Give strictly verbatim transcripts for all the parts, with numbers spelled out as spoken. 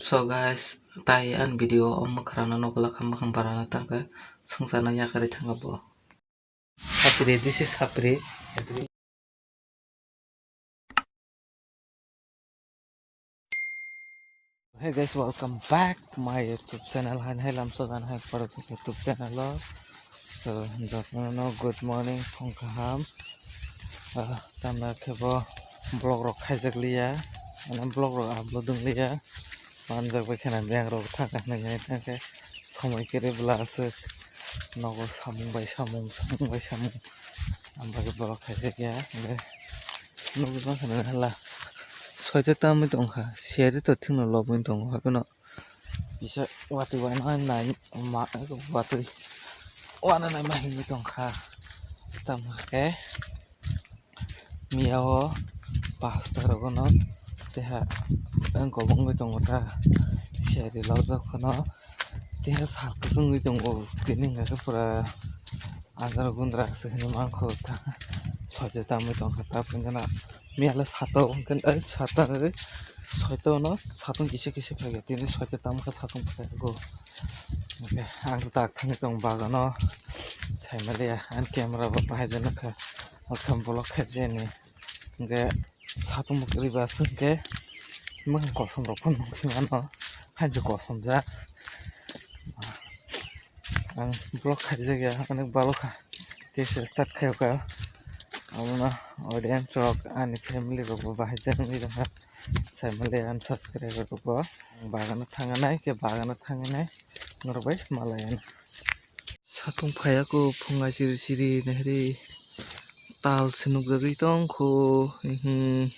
So guys, tai ani video o mwkhra no nokla kha, mwkhang bara no tangkhe swngcharno yakarwi thangkha bo. Hapri, this is Hapri. Hey guys, welcome back to my YouTube channel. Hai hai lamso dan hai parok YouTube channel o. So, jotono good morning, phung kaham. Ah, tamna khe bo vlog rok khaijak liya, ano vlog rok upload wng liya. Manjak bai kheno beng rok thang kha hinwi thang khe somoi kwrwi bwla aswk nogo samung bai samung, samung bai samung. Ang bagwi vlog khaijak ya, hwnkhe nugwi mankha nini hala soita tamwi tongkha, siyari to thikno lobwi tongo, hapheno kisa watwi uanai nai ma watwi uananai ma hinwi tongkha. Tamo khe miya o pasta rogono teha wngkok wngwi tongo ta, siyari lobjak phano teha sal kwchwngwi tongo, tini hwnkhe pura anjra gundra se hinwi mankho ta, soita tamwi tongkha ta, miya le sato hwnkhe ai sato soita no satung kisa kisa phaikha, tini soita tamkha satung phaigo. Hwnkhe ang tak thangwi tong bagano saimaliya, ani camera bo bahai jani kha, mokhang vlog khaijani. Hwnkhe satung bo kwrwi ba aswk hwnkhe mwkhang kosom rok phano nukgwi mano, haino kosom jak. Ang vlog khaijak ya, onek balo kha, tei se start khaio kha. Abono audience rok, ani family rok bo bahai jani wngwi tongkha, saimaliya ani subscriber rok bo. Ang bagano thangnai khe, bagano thangnai norok bai malai ano. Satung phaiya kho phunga chiri chiri nahri tal se nukjagwi tongkho, hihi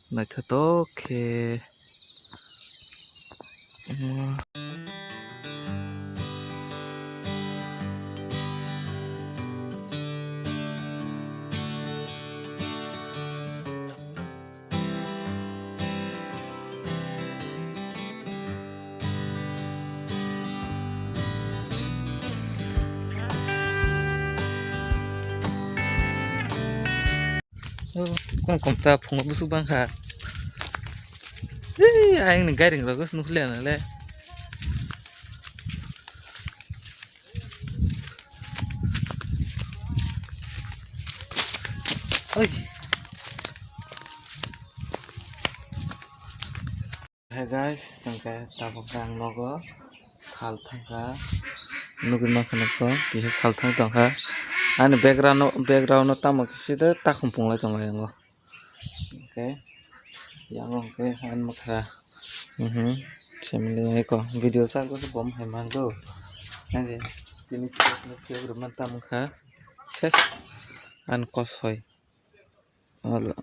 naithotok khe. Kom kom ta phungo busuk bangkha. Ei, ayang ni gairing rok se nukliya nale. Oi. Hey guys, hwnkhe tabuk ang nogo sal thangkha, nugwi mankha nokho kisa sal thang tongkha. Ani background o, background o tamo kisa de takhum punglai tonglai ango. Hwnkhe yang o hwnkhe ang nukha, mhm, family eko video sa ko bom hai mango. Ang tini phiyok rwma tamo kha ses an kosoi. Olo,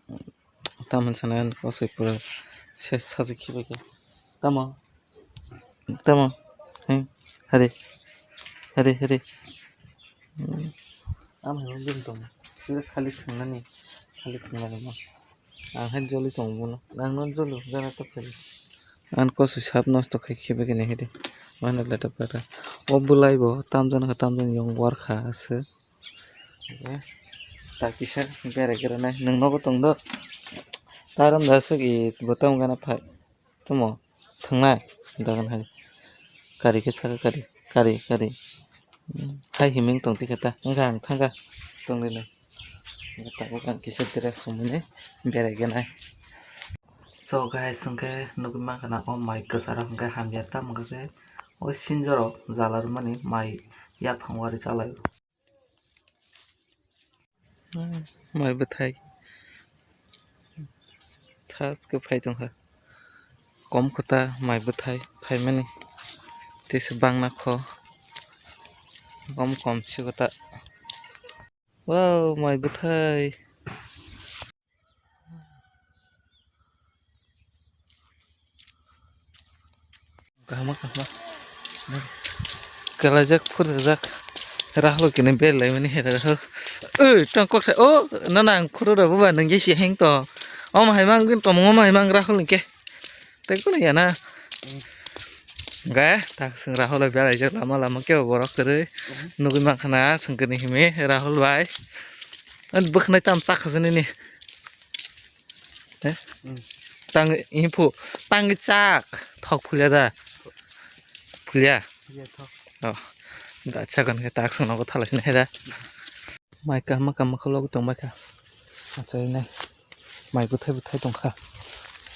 tamo sana kosoi pura ses sajak khibai khe. Tamo, tamo, hmm, hari, hari, hari. Hmm. Am hai joli tong, sida khali thangnani, khali thangnani mo. Ang hai joli tong bono, ang non jolo, jana to khali. Ang kosoi sap nosto khai khibai khe nahidi, mano leta pata. O bwlai bo tamjani kha, tamjani yong war kha aswk. Oke. Ta kisa berai gra nai. Nwng nogo tong do. Tarom da swk i bo tamo gana phai. Tamo thangnai. Dagan hai. Kari khe saka kari. Kari, kari. Hmm. Hai himing tong tikhe ta. Wngkha ang thangkha. Tong rinai. Tabuk ang kisa dress sumui nai. Berai gra nai. So guys, hwnkhe nugwi mankha na o mai kwcharo hwnkhe hamya tamo khe o sinjoro jala rwmani mai yaphang wari chalai. Mai bwthai thas khe phai tongkha. Kom kho ta mai bwthai phaimani tei se bangna kho. Kom kom si kho ta. Wow, mai bwthai. Kaham, kaham. Kalajak, phurjak. Rahul kini bel lai mani hera Rahul. Oi, tong kok sa. Oh, nana ang khuru da buba nang si heng to. Om hai mang bin to, om hai mang Rahul ke. Tei kuno ya na. Ga, tak sing Rahul bel ai lama lama ke borok kwrwi. Nugui mang khana sing kini himi Rahul bai. An bwkhnai tam chak khasani ni. Eh? Hmm. Tang info, tang chak. Thok phulia da? Phulia? Phulia thok. Oh. Da chagan ke tak sung nogo thala sini heda. Mai kama kama kholok tong mai kha. Achai nai. Mai buthai buthai tong kha.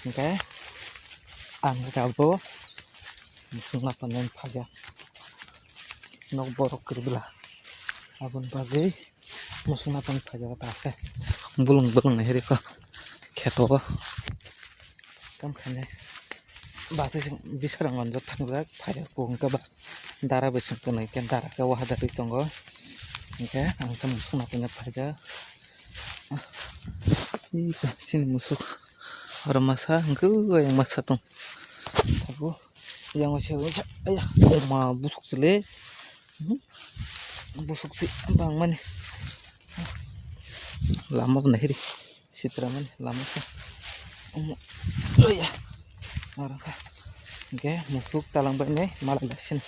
Hingke ang khe abo musuk napanani phaikha. Nok borok kwrwibwla aboni bagwi musuk napani phaikha ta khe. Bulung bulung nai rikha kheto o. Tamo khainai bachai bisarang manjak thangjak phaiya kung khe ba dara bai chwng tonwi khe dara khe waha dagwi tongo. Hingkhe ang khe musuk napani phaijak. Ih, chini musuk. Oro masa hwnkhe o ayang masa tong. Tabuk yang masa aya oma busuk chwle. Busuk si bangmani. Lama bo nahiri sitra mani lama sa. Omo aya. Oro kha. Hingke musuk talang bai nai malai lasin.